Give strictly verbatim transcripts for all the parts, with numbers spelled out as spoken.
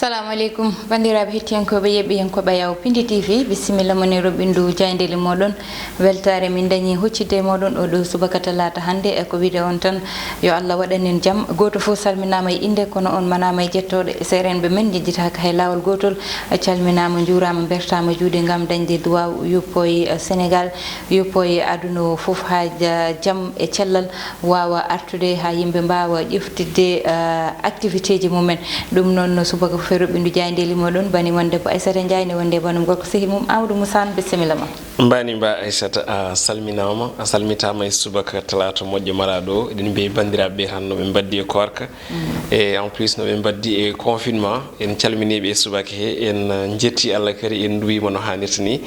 Salamu aleykum, banndiraaɓe hettiyankooɓe, yeɓɓiyankooɓe Yaw Pindi T V, bisimilla mon e roɓɓindu jaayndeeli mooɗon. Weltaare min dañi huccidde e mooɗon oo ɗoo subaka talaata hannde. E ko wiyde on tan, yo Allah waɗan en jam. Gooto fof salminaama e innde, kono on manaama e jettooɗe. Seereenɓe men njejjitaaka hay laawol gootol. Calminaama, njuuraama, mbertaama juuɗe ngam dañde duwaaw. Yuppo e, eh, Senegaal, yuppo e aduna o fof, haa ja-, jam e cellal waawa artude, haa yimɓe mbaawa ƴeftitde, eh, activité ji mumen. Ɗum noon, no subaka fof e roɓɓindu jaayndeeli mooɗon, bani mon debbo Aissata Ndiaye ne wondi e banum gorko sehi mum Amadou Moussa Anne, bisimilla ma. Mbani mba Aissata, a salminaama, a salmitaama e subaka talaata moƴƴo maraaɗo o. Eɗen mbiya banndiraaɓe ɓe tan no ɓe mbaddi e koorka. Mm. E en plus no ɓe mbaddi e confinement. En calminii ɓe e subaka he, en, uh, njetti Allah kadi, en nduwiima no haanirta ni.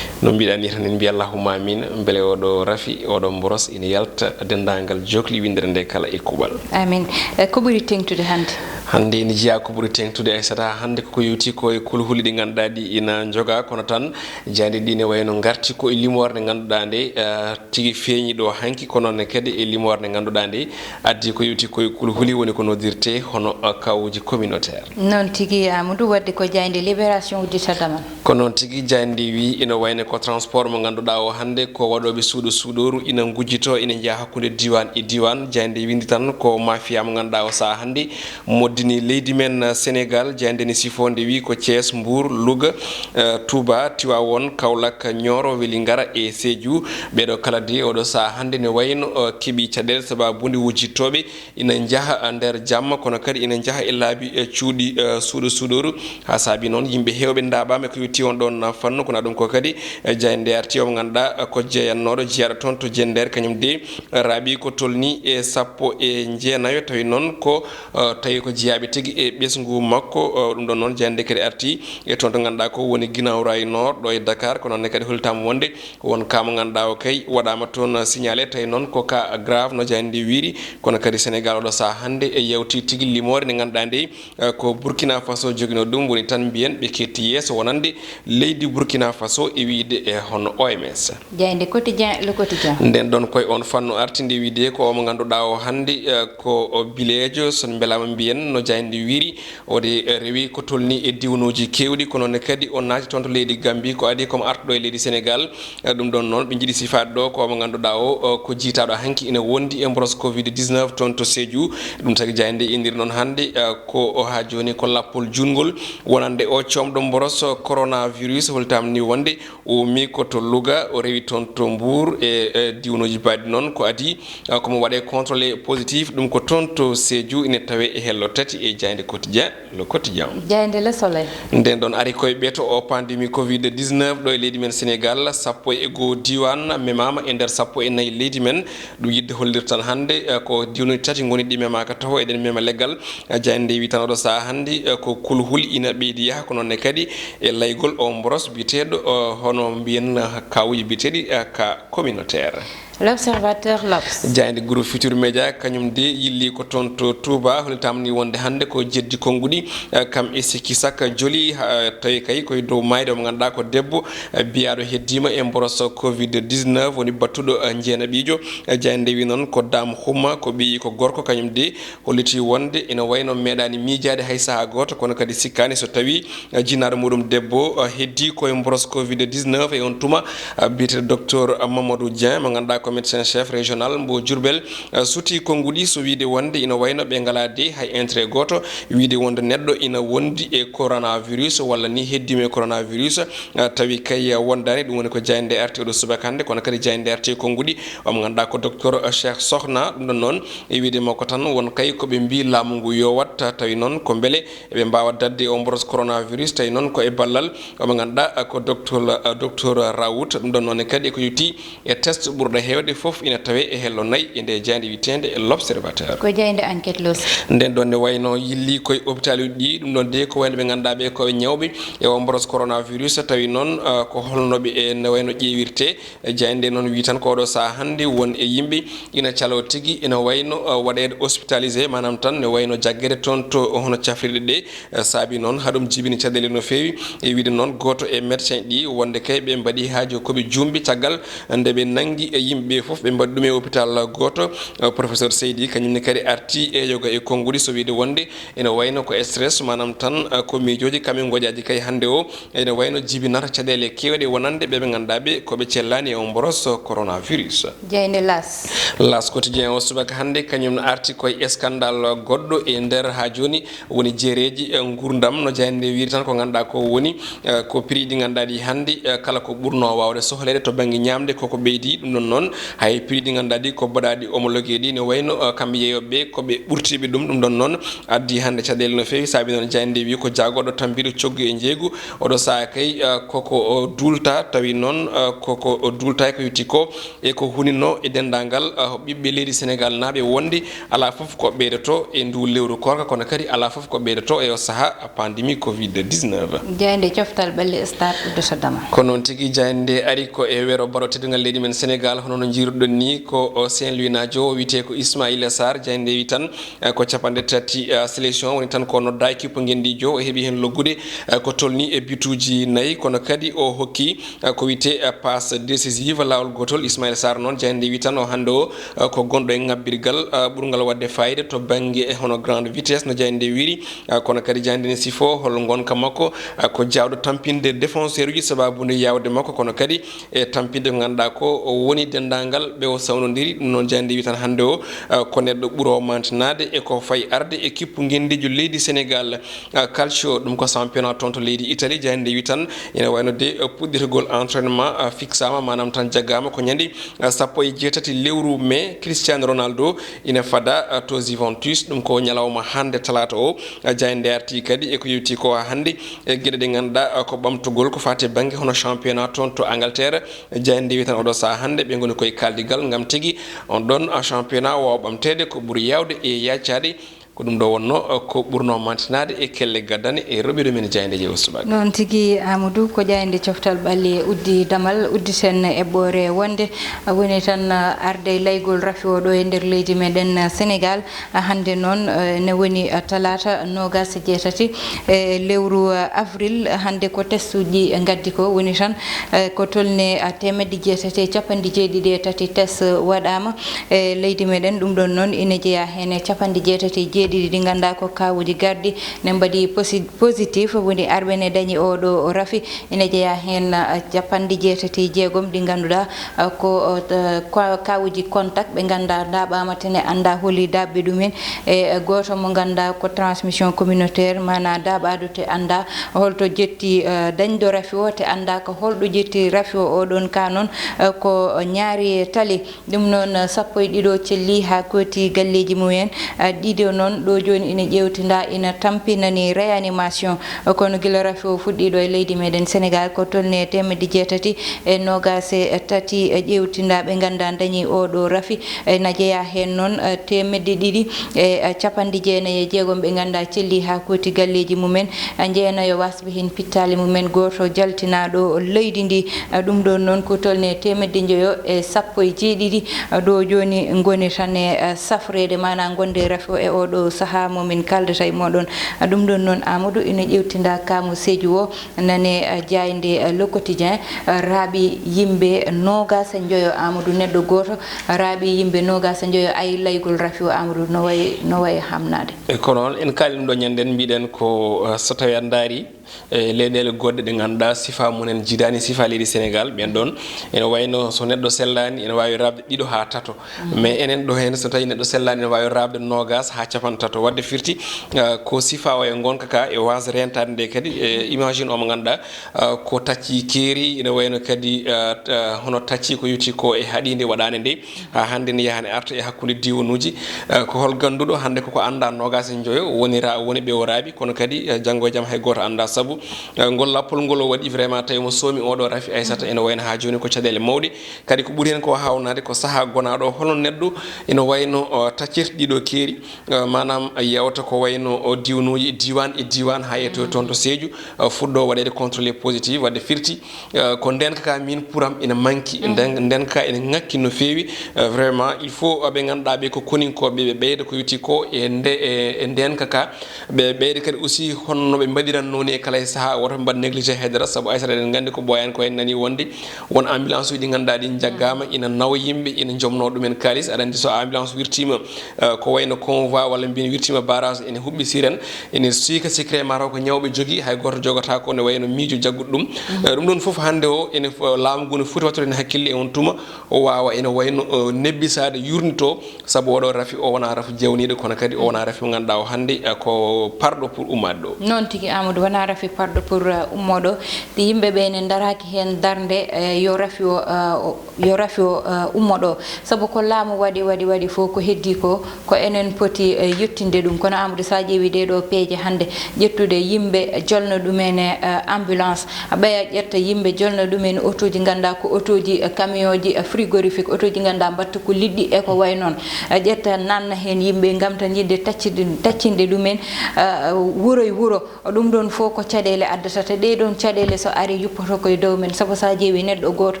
No mbiɗa ni tan, en mbiya allahumma amin, mbele oɗo rafi, oɗo mboros ina yalta denndaangal jokli winndere nde kala e kuuɓal. Amin. E ko ɓuri teeŋtude hannde? Hannde ene jeyaa ko ɓuri teeŋtude, Aissata, hannde koko yowti ko e kulhuli ɗi ngannduɗaa ɗi ina njogaa, kono tan jaaynde ɗi ne wayno ngarti ko e limoore nde ngannduɗaa nde, eh, tigi feeñi ɗo hanki, kono ne kadi e limoore nde ngannduɗaa nde addi ko yowti ko e kulhuli, woni ko noddirte hono, eh, kawuuji communautaire. Noon tigi, Amadou, wadde ko jaaynde Libération udditata ma. Ko noon tigi, jaaynde wi ina wayno ko transport mo ngannduɗaa o hannde ko waɗooɓe suuɗo suuɗooru ina ngujjito, ina njeya hakkunde diiwaan e diiwaan. Jaaynde windi tan ko mafia mo ngannduɗaa o sahaa hannde moddini leydi men, eh, Senegaal. Jaaynde ne sifoo nde wi ko Thiès, Mbour, Louga, eh, Touba, Tivaouane, Kaolack, Nioro, Vélingara e Sédhiou. Ɓeeɗo kala de oɗo sahaa hannde ne wayno, eh, keɓi caɗeele sababude wujjittooɓe ina njaha nder jamma, kono kadi ina njaha e laabi, eh, cuuɗi, eh, suuɗo suuɗooru. Haa saabi noon yimɓe heewɓe ndaaɓaama e ko yowti on ɗoon fannu, kono ɗum ko kadi, eh, jaaynde arti o mo ngannduɗaa, eh, ko jeeyannooɗo, jeyaaɗo toon to Jenndeer, kañum de, eh, raaɓi ko tolni e sappo e jeenayo, tawi noon ko, eh, tawi ko jeyaaɓe tigi e ɓesngu makko, eh, ɗum ɗoon noon jaaynde kadi arti e toon to ngannduɗaa ko woni Guinaw Rail Nord ɗo e Dakar, kono noon ne kadi hollitaama wonde won ka mo ngannduɗaa o kay waɗaama toon signalé, tawi noon ko ka grave no jaaynde wiiri, kono kadi Senegaal oɗo sahaa hannde e yawti tigi limoore nde ngannduɗaa nde, eh, ko Burkina Faso joginoo ɗum, woni tan mbiyen ɓe ketti yeeso wonande leydi Burkina Faso e wiyde e hono O M S. Jaaynde Quotidien, Le Quotidien. Nden ɗon koye on fannu arti nde wiyde ko o mo ngannduɗaa o hannde, eh, ko o bileejo, so mbelaama mbiyen no jaaynde wiiri, o de, eh, rewi ko tolni e diwnuuji keewɗi, kono ne kadi o naati toon to leydi Gambie, ko adii ko mo artuɗo e leydi Senegaal. Eh, ɗum ɗoon noon, ɓe njiɗi sifaade ɗo ko mo ngannduɗaa o, o ko jiytaaɗo hanki ina wondi e mboros covid dix-neuf toon to Sédhiou. Ɗum tagi jaaynde inniri noon hannde, eh, ko o haa jooni ko lappol juutngol wonande o coomɗo mboros coronavirus, holtaama ni wonde o ummi ko to Louga, o rewi toon to Mbour e, e diwnuuji baɗɗi noon, ko adii, eh, ko mo waɗee contrôlé positif, ɗum ko toon to Sédhiou, ina tawee e hello tati e jaaynde Quotidien, Le Quotidien. Jaaynde Le Soleil. Nden ɗon ari koye ɓeeto o pandémie covid dix-neuf ɗo e leydi men Senegaal, sappo e goo diiwaan memaama e nder sappo e nayi leydi men. Ɗum yiɗde hollirde tan hannde, eh, ko diwnuuji tati ngoni ɗi memaaka taho, eɗen mema leggal. Eh, jaaynde wi tan oɗo sahaa hannde, eh, ko kulhuli ina ɓeydi yaha, ko noon ne kadi e laygol o mboros biyeteeɗo, eh, hono mbiyen, eh, kawuuji biyeteeɗi, eh, ka communautaire. L'Observateur, L'Obs. Jaaynde Groupe Futurs Médias, kañum de yilli ko toon to Touba, hollitaama ni wonde hannde ko jeddi konnguɗi, eh, kam e sikki sakka joli, ha, tawi kay koye dow maayde o mo ngannduɗaa ko debbo, eh, biyaaɗo heddiima e mboros covid dix-neuf, woni battuɗo, eh, njeenaɓiijo. Eh, jaaynde wi noon ko Dame Xuma, ko ɓiyi ko gorko, kañum de holliti wonde ina wayno meeɗaani miijaade hay sahaa gooto, kono kadi sikkaani so tawii, eh, jinnaaɗo muɗum debbo, eh, heddii koye mboros covid dix-neuf e on tuma, eh, biyeteeɗo docteur Mamadou Dieng, mo ngannduɗaa ko médecin chef régional mbo Diourbel, eh, suti konnguɗi so wiyde wonde ina wayno ɓe ngalaa de hay intérêt gooto, wiyde wonde neɗɗo ina wondi e coronavirus walla ni heddiima e coronavirus, eh, tawi kay wondaani. Ɗum woni ko jaaynde arti oɗo subaka hannde, kono kadi jaaynde arti e konnguɗi o mo ngannduɗaa ko docteur Cheikh Sokhna. Ɗum ɗon noon, e wiyde makko tan, won kay ko ɓe mbii laamu ngu yo waɗ, tawi noon ko mbele eɓe mbaawa daɗde o mboros coronavirus, tawi noon ko e ballal o mo ngannduɗaa ko docteur, docteur Raoult. Ɗum ɗon noon ne kadi ko yowti e test ɓurɗo heewde fof ina tawee e hello nayi e nde jaaynde wiyeteende L'Observateur. Ko jaaynde Enquête, L'Obs. Nden ɗon ne wayno yilli koye hôpital uji ɗi, ɗum ɗon de ko wayno ɓe ngannduɗaa ɓe ko ɓe ñawɓe e o mboros coronavirus, tawi noon, ah, ko holno ɓe e ne wayno ƴeewirte. E jaaynde noon wi tan ko oɗo sahaa hannde won e yimɓe ina caloo tigi, ina wayno, uh, waɗeede hospitalisé, maanaam tan ne wayno jaggeede toon to hono cafrirɗe ɗe, uh, saabi noon haɗum jibini caɗeele no feewi. E wiyde noon gooto e médecin ɗi wonde kay ɓe mbaɗi haaju ko ɓe juumbi caggal nde ɓe nanngi e yimɓe ɓe fof ɓe mbaɗi ɗum e hôpital gooto. Eh, professeur Seydi kañum ne kadi arti e yoga e konnguɗi, so wiyde wonde ene wayno ko stress, maanaam tan, eh, ko miijooji kam e ngoƴaaji kay hannde o ene wayno jibinata caɗeele keewɗe wonande ɓe ɓe ngannduɗaa ɓe ko ɓe cellaani e on mboros coronavirus. Jaaynde L'As. L'As Quotidien o subaka hannde kañum ne arti koye scandale goɗɗo e nder haa jooni woni jeereeji, eh, nguurndam, no jaaynde nde wiyri tan ko ngannduɗaa ko woni, eh, ko prix ɗi ngannduɗaa ɗi hannde, eh, kala ko ɓurnoo waawde sohleede to bannge ñaamde koko ɓeydi. Ɗum ɗon noon hay prix ɗi ngannduɗaa ɗi ko baɗaaɗi homologué ɗi ne wayno, eh, kamɓe yeeyooɓe ɓe ko ɓe ɓurtiiɓe ɗum. Ɗum ɗon noon addi hannde caɗeele no feewi, saabi noon jaaynde nde wi ko jaagorɗo tambiiɗo coggu e njeeygu. Oɗo sahaa kay, eh, koko o duulta, tawi noon, eh, koko o duulta ko yotti ko e ko hunino e denndaangal, eh, ɓiɓɓe leydi Senegaal naaɓe wonde alaa fof ko ɓeydoto e ndu lewru koorka, kono kadi alaa fof ko ɓeydoto e o sahaa pandémie covid dix-neuf. Jaaynde coftal ɓalli Stade uddata damal. Ko noon tigi, jaaynde nde ari ko e wero baro teddungal leydi men Senegaal, hono no njiiruɗon ni, ko o Saint-Louis naajo wiyetee ko Ismaïla Sarr. Jaaynde nde wi tan, eh, ko capanɗe tati, eh, sélection woni tan ko nodda équipe ngenndiijo, o heɓi heen loggude, eh, ko tolni e bituuji nayi, kono kadi o hokki, eh, ko wiyetee, eh, passe décisive laawol gootol. Ismaïla Sarr noon, jaaynde nde wi tan o hannde o, eh, ko gonɗo e ŋabbirgal, eh, ɓurngal waɗde fayida to bannge, eh, hono grande vitesse no jaaynde nde wiri, eh, kono kadi jaaynde nde ne sifo hol ngonka makko, eh, ko jaawɗo tampinde défenseur uji sababu nde yaawde makko, kono kadi e tampinde ko ngannduɗaa ko o woni denndaangal ɓe o sawnondiri. Ɗum noon jaaynde nde wi tan hannde o, eh, ko neɗɗo ɓuro mantinaade e ko fayi arde équipe ngenndiijo leydi Senegaal, eh, calcio, ɗum ko championnat toon to leydi Italie. Jaaynde nde wi tan ene wayno de, eh, puɗɗitagol entraînement, eh, fixaama, maanaam tan jaggaama ko ñande, eh, sappo e jeetati lewru mai. Cristiano Ronaldo ina fada, eh, to Juventus, ɗum ko ñalawma hannde talaata o. Eh, jaaynde nde arti kadi e ko yewti ko haa hannde e geɗe ɗe ngannduɗaa, eh, ko ɓamtugol ko faati e bannge hono championnat toon to Angleterre. Jaaynde nde wi tan oɗo sahaa hannde ɓe ngoni koye kaaldigal ngam tigi on ɗon, eh, championnat waawa ɓamteede ko ɓuri yaawde e yaacaade. Ko ɗum ɗo wonno, eh, ko ɓurno mantinaade e kelle gaddane e roɓiɗo men jaaynde nde o subaka. Noon tigi, Amadou, ko jaaynde coftal ɓalli uddi damal, udditen eɓɓoore wonde, eh, woni tan, eh, arde laygol rafi o ɗo e nder leydi meɗen, eh, Senegaal. Ah, hannde noon, eh, ne woni, ah, talaata noogaas e jeetati, eh, lewru, ah, avril. Hannde ko testuuji ngaddi ko woni tan, eh, ko tolni, ah, teemedde jeetati e capanɗe jeeɗiɗi e tati test waɗaama e leydi meɗen. Ɗum ɗon noon ina jeyaa heen e capanɗe jeetati e jeeɗiɗi ɗi ngannduɗaa ko kaawuji garɗi ne mbaɗi posi-, positif, woni arɓe ne dañi oo ɗoo rafi. Ina jeyaa heen, ah, capanɗe jeetati e jeegom ɗi ngannduɗaa, ah, ko, ah, ko kaawuji contact ɓe ngannduɗaa ndaaɓaama te ne anndaa holi daaɓɓe ɗumen. E, eh, gooto mo ngannduɗaa ko transmission communautaire, maanaa daaɓaaɗo te anndaa holto jetti, eh, dañɗo rafi o, te anndaa ko holɗo jetti rafi o. Oo ɗoon kaa noon, eh, ko ñaari tali. Ɗum noon, sappo e ɗiɗo celli haa kooti galleeji mumen. Ah, ɗiɗo noon, ɗo jooni ina ƴeewtindaa, ina tampinanii réanimation. Kono gila rafi o fuɗɗii ɗo e leydi meɗen Senegaal, ko tolni e teemedde jeetati e noogaas e tati ƴeewtindaa ɓe ngannduɗaa dañi oo ɗoo rafi. Ina jeyaa heen noon, eh, teemedde ɗiɗi e, eh, capanɗe jeenayi e jeegom ɓe ngannduɗaa celli haa kooti galleeji mumen. Eh, jeenayo wasɓe heen pittaali mumen, gooto jaltinaaɗo leydi ndi. Eh, ɗum ɗoon noon ko tolni e teemedde njoyo e sappo e jeeɗiɗi, eh, ɗo jooni ngoni tan e, eh, safreede, maanaa ngonde rafi o e oo ɗoo sahaa mo min kaaldata e mooɗon. Eh, ɗum ɗoon noon, Amadou, ina ƴeewtindaa kaamu Sédhiou o, nane, eh, jaaynde, eh, Le Quotidien, eh, raaɓi yimɓe noogaas e njoyo, Amadou, neɗɗo gooto raaɓi yimɓe noogaas e njoyo, ay laygol rafi o, Amadou, no wayi, no wayi hamnaade. E kono en kaali ɗum ɗo ñannden, mbiɗen ko, eh, so tawii a ndaari, e leyɗeele goɗɗe ɗe ngannduɗaa sifaa mumen jiidaani sifaa leydi Senegaal, ɓeen ɗoon ene wayno so neɗɗo sellaani ene waawi raaɓde ɗiɗo haa tato. Mais enen ɗo heen so tawii neɗɗo sellaani ene waawi raaɓde noogaas haa capanɗe tato. Waɗde firti, ah, ko sifaa o e ngonka ka e waasde reentaade nde kadi. E imagine o mo ngannduɗaa, ah, ko tacci keeri, ene wayno kadi, ah, ah, hono tacci ko yowti ko e haɗiinde waɗaande nde. Haa hannde ne yaha ne arta e hakkunde diiwanuuji. Eh, ko hol gannduɗo hannde koko anndaa noogaas e njoyo woni ra-, woni ɓe o raaɓi, kono kadi, eh, janngo e jam hay gooto anndaa sabu, eh, ngol lappol ngol o waɗi vraiment tawi mo soomi oo ɗoo rafi Aysata ene wayno haa jooni ko caɗeele mawɗe. Kadi ko ɓuri heen ko haawnaade ko sahaa gonaaɗo o, hono neɗɗo ene wayno, o, taccirta ɗiɗo keeri, eh, Maanaam, yewta ko wayno o diwnuuji diiwaan e diiwaan, haa yettoy toon to Sédhiou, eh, fuɗɗo waɗeede contrôlé positif, waɗde firti, eh, ko ndeenka ka min pour am ina manki, nden, ndeenka ka ina ŋakki no feewi. Eh, vraiment, il faut, eh, ɓe ngannduɗaa ɓe ko koninkooɓe, ɓe ɓeyda ko yowiti ko e nde, e, e ndeenka ka. Ɓe ɓeyda kadi aussi honno ɓe mbaɗiranno ni e kala e sahaa, woto ɓe mbaɗ négligé haydara, sabu hay so eɗen nganndi ko ɓooyaani ko en nani wonde won ambulance uji ɗi ngannduɗaa ɗi njaggaama, ina nawa yimɓe, ina jomno ɗumen kaalis. Aɗa anndi so ambulance wirtiima, eh, ko wayno convoi walla mbiyen wirtiima barrage, ene huɓɓi siren, ene siika sikkre mataw ko ñawɓe jogii, hay gooto jogotaako ne wayno miijo jagguɗo ɗum. Eh, ɗum ɗon fof hannde o ene fo-, laamu ngu ne foti wattude heen hakkille e on tuma, o waawa ene wayno, eh, nebbisaade, yurnitoo, sabu oɗo rafi o wonaa rafi jawniiɗo, kono kadi o wonaa rafi mo ngannduɗaa o hannde, eh, ko parɗo pour ummaade ɗo. Noon tigi, Amadou, wonaa rafi parɗo pour, eh, ummooɗo. Ɗi yimɓe ɓe ne ndaraaki heen darnde, eh, yo rafi o, eh, o, yo rafi o, eh, ummo ɗo. Sabu ko laamu waɗi, waɗi, waɗi fof ko heddii ko, ko enen poti, eh, yettinde ɗum. Kono Amadou, so a ƴeewi ɗee ɗo peeje hannde, ƴettude yimɓe jolno ɗumen e, eh, ambulance, ɓeya ƴetta yimɓe jolno ɗumen e otooji, ngannduɗaa ko otooji, eh, camion-ji, eh, frigorifique, otooji ngannduɗaa mbaɗta ko liɗɗi e ko wayi noon. Eh, ƴetta nanna heen yimɓe ngam tan yiɗde taccinde, taccinde ɗumen, eh, wuro e wuro. Ɗum ɗoon fof ko caɗeele addata, te ɗee ɗoon caɗeele so ari yuppoto ko e dow men, sabu so a ƴeewi neɗɗo gooto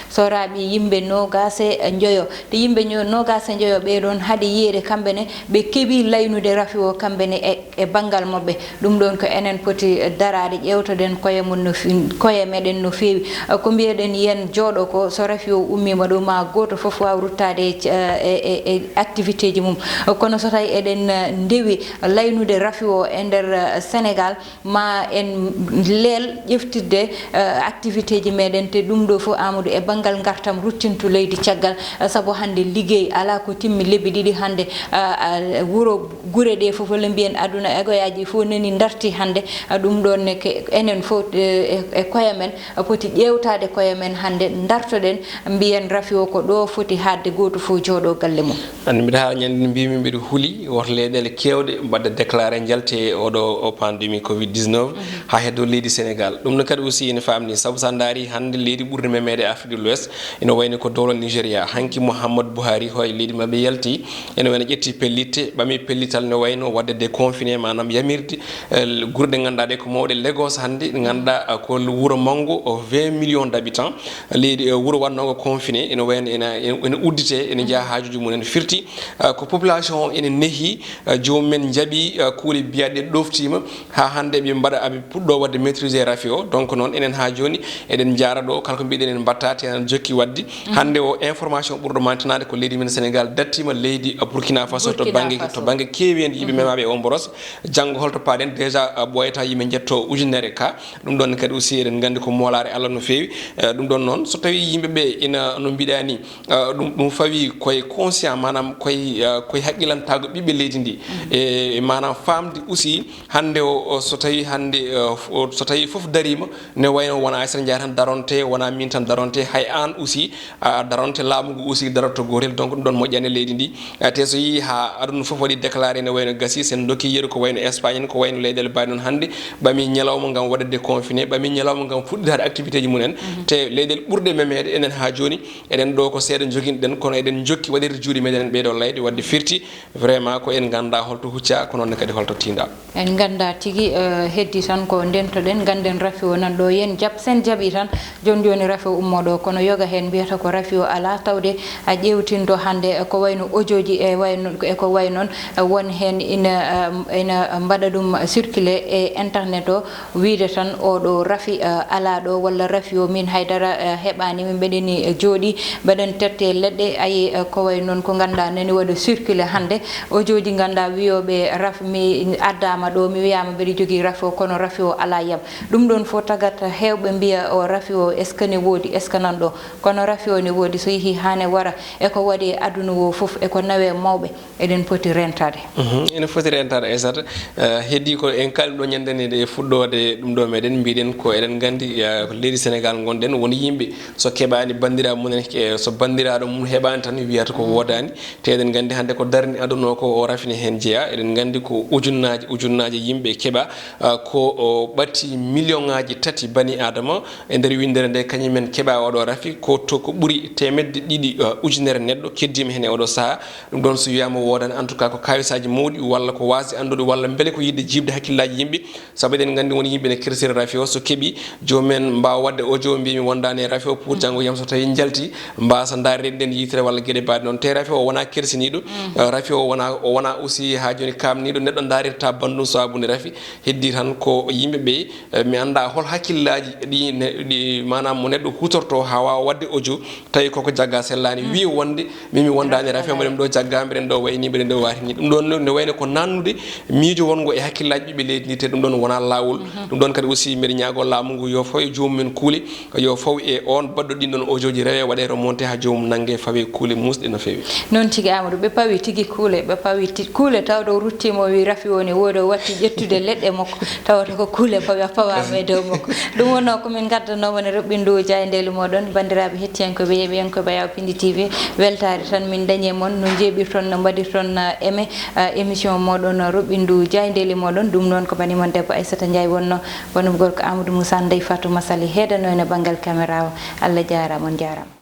so raaɓi yimɓe noogaas e njoyo, te yimɓe njo-, noogaas e njoyo ɓee ɗoon hade yiyeede kamɓe ne ɓe keɓii laynude rafi o kamɓe ne e, e banngal maɓɓe. Ɗum ɗoon ko enen poti daraade, ƴeewtoɗen koye mum no fi-, koye meɗen no feewi. Ko mbiyeɗen yen jooɗo ko, so rafi o ummiima ɗo, ma gooto fof waaw ruttaade e, e, e, e activité ji mum. Kono so tawi eɗen, eh, ndewi laynude rafi o e nder, eh, Sénégal, ma en leel ƴeftirde, eh, activité ji meɗen, te ɗum ɗo fof, Amadou, e banngal ngartam ruttintu leydi caggal, eh, sabu hannde liggey alaa ko timmi lebbi ɗiɗi hannde, eh, eh, wuro, gure ɗe fof, walla mbiyen aduna egoyaaji fof nani ndarti hannde, eh, ɗum ɗoon ne ke enen fof, eh, e, e koye men, eh, poti ƴeewtaade koye men hannde, ndartoɗen, mbiyen rafi o ko ɗo foti haaɗde, gooto fof jooɗo galle mum. Anndi mbiɗa haala ñande mbimi mbiɗa huli woto leyɗeele keewɗe mbaɗa déclaré njalte oɗo o pandémie covid dix-neuf haa heddo leydi Sénégal. Ɗum ne kadi aussi ene famni, sabu sa ndaari hannde leydi ɓurdi memeede Afrique de l'Ouest, ene wayni ko dowla Nigéria. Hanki Mouhammad Buhari hoye leydi maɓɓe yalti, ene wayno ƴetti pellitte, ɓami pellital ne wayno waɗde déconfiné, maanaam yamirde, eh, gure ɗe ngannduɗaa ɗe ko mawɗe. Lagos hannde, ngannduɗaa, eh, ko wuro manngo, o vingt millions d'habitants. Leydi, eh, wuro waɗnoogo confiné, ene wayno ene, ene uddite, ene jeyaa haajuuji mum en firti. Eh, ko population o ene nehi, eh, joomum en njaɓi, eh, kuule biyaaɗe ɗoftiima. Haa hannde ɓe mbaɗa, aɓe puɗɗo waɗde maîtriser rafi o. Donc noon, enen haa jooni, eɗen njaara ɗo, kala ko mbiɗen en mbatta, te en jokki waɗde. Hannde o, information ɓurɗo mantinaade ko leydi men Sénégal dattiima leydi, uh, Burkina Faso to Burkina bannge, Faso. To bannge keeweendi yimɓe memaaɓe e o mboros. Janngo holto paaɗen? Déjà, uh, ɓooyata yimɓe njetto ujunere ka. Ɗum ɗoon kadi aussi eɗen nganndi ko moolaare Allah no feewi. Uh, ɗum ɗoon noon, so tawii yimɓe ɓe ina no mbiɗa ni, uh, ɗum, ɗum fawi koye conscient, maanaam koye, uh, koye haqqilantaago ɓiɓɓe leydi ndi. E, e maanaam faamde aussi hannde o, o, so tawii hannde, uh, f-, o, so tawii fof dariima, ne wayno wona Aysata Njaay tan daronte, wona min tan daronte, hay aan aussi, a daronte, laamu ngu aussi daroto gootel. Donc ɗum ɗoon moƴƴani leydi ndi. Eh, te so yii haa aduna fof waɗi déclaré ne wayno gasi, sen dokki yeru ko wayno Espagne en, ko wayno leyɗeele mbaɗi noon hannde, ɓami ñalawma ngam waɗde confiné, ɓami ñalawma ngam fuɗɗitaade activité ji mum en. Te leyɗeele ɓurɗe memeede enen haa jooni, eɗen ɗo ko seeɗa njoginɗen, kono eɗen jokki waɗirde juuɗe meɗen en ɓeeɗo leyɗe, waɗde firti, vraiment ko en ngannda holto hucca, ko noon ne kadi holto tinda. En ngannda tigi, eh, heddi tan ko ndentoɗen, ngannden rafi o nan ɗo. Yen jaɓ, sen jaɓi tan, jooni jooni rafi o ummo ɗo. Kono yoga heen mbiyata ko rafi o alaa, tawde a ƴeewtinto hannde, eh, ko wayno audio ji e wayno, e ko way noon, eh, won heen ina, eh, ina mbaɗa ɗum circulé e internet o, wiyde tan oɗo rafi, eh, alaa ɗo, walla rafi o min haydara, eh, heɓaani, min mbeɗeni, eh, jooɗi, mbeɗen tette leɗɗe, ayi, eh, ko way noon ko ngannduɗaa nani waɗa circulé hannde. Audio ji ngannduɗaa wiyooɓe raf mi addaama ɗo, mi wiyaama mbeɗa jogii rafi o, kono rafi o alaa yam. Ɗum ɗoon fof tagata heewɓe mbiya o rafi o, est-ce que ne woodi, est-ce que nan ɗo? Kono rafi o ne woodi, so yehi haa ne wara, e ko waɗi e aduna o fof, e ko nawe mawɓe, eɗen poti rentaade. Mhm. Ene foti rentaade, Aysata. Eh, heddii ko en kaali ɗo ñande nde e fuɗɗoode ɗum ɗo meɗen mbiɗen ko eɗen nganndi, eh, ko leydi Sénégal ngonɗen, won yimɓe so keɓaani banndiraaɓe mum en, eh, so banndiraaɗo mum heɓaani tan wiyata ko woodaani. Te eɗen nganndi hannde ko darni aduna o ko o rafi ne heen jeyaa. Eɗen nganndi ko ujunnaaji, ujunnaaji yimɓe keɓa, ah, ko o ɓatti million ŋaaji tati bani Aadama e nder winndere nde, kañum en keɓa oɗo rafi ko to ko ɓuri teemedde ɗiɗi, ah, ujunere neɗɗo keddiima heen e oɗo sahaa. Ɗum ɗoon so wiyaama woodaani, en tout cas ko kaalis message mawɗi walla ko waasde anndude walla mbele ko yiɗde jiiɓde hakkillaaji yimɓe. Sabu eɗen nganndi won yimɓe ne kersira rafi o, so keɓi joomum en mbaawa waɗde audio mbiya mi wondaani e rafi o pour janngo yam so tawi njalti mbaasa ndaarde ɗen yitere walla geɗe mbaɗe noon. Te rafi o wonaa kersiniiɗo, eh, rafi o wonaa, o wonaa aussi haa jooni kaamniiɗo neɗɗo ndaarirta banndum sababu nde rafi. Heddi tan ko yimɓe ɓe, eh, mi anndaa hol hakkillaaji ɗi ne-, ɗi maanaam mo neɗɗo huutorto haa waawa waɗde audio tawi koko jagga sellaani. Wi wonde min mi wondaani rafi o, mbeɗen ɗo jagga, mbeɗen ɗo wayni, mbeɗen ɗo waatini. Ɗum ɗon ne wayno ko nannude miijo wonngo e hakkillaaji ɓiɓɓe leydi ndi, te ɗum ɗon wonaa laawol. Ɗum ɗon kadi aussi mbeɗa ñaagoo laamu ngu yo faw e joomum en kuule, yo faw e on baɗɗo ɗin ɗon audio ji rewe waɗe remonté haa joomum nannge fawe kuule muusɗe no feewi. Noon tigi, Amadou, ɓe pawi tigi kuule, ɓe pawi ti-, kuule tawde o ruttiima o wi rafi o ne woodi o watti ƴettude leɗɗe makko, tawata ko kuule pawi a pawaama e dow makko. Ɗum wonno ko min ngaddanoo mon e roɓɓindu jaayndeeli mooɗon, banndiraaɓe hettiyankooɓe, yeeɓiyankooɓe Yaw Pindi T V. Weltaare tan min dañi e mon, no njeeɓirton, no mbaɗirton, eh, aimé, eh, émission mooɗon, roɓɓindu jaayndeeli mooɗon. Ɗum noon ko bani mon debbo Aissata Ndiaye wonno, banum gorko Amadou Moussa, Ndeye Fatou Massaly heedano en e banngal caméra o. Allah jaaraama, on jaaraama.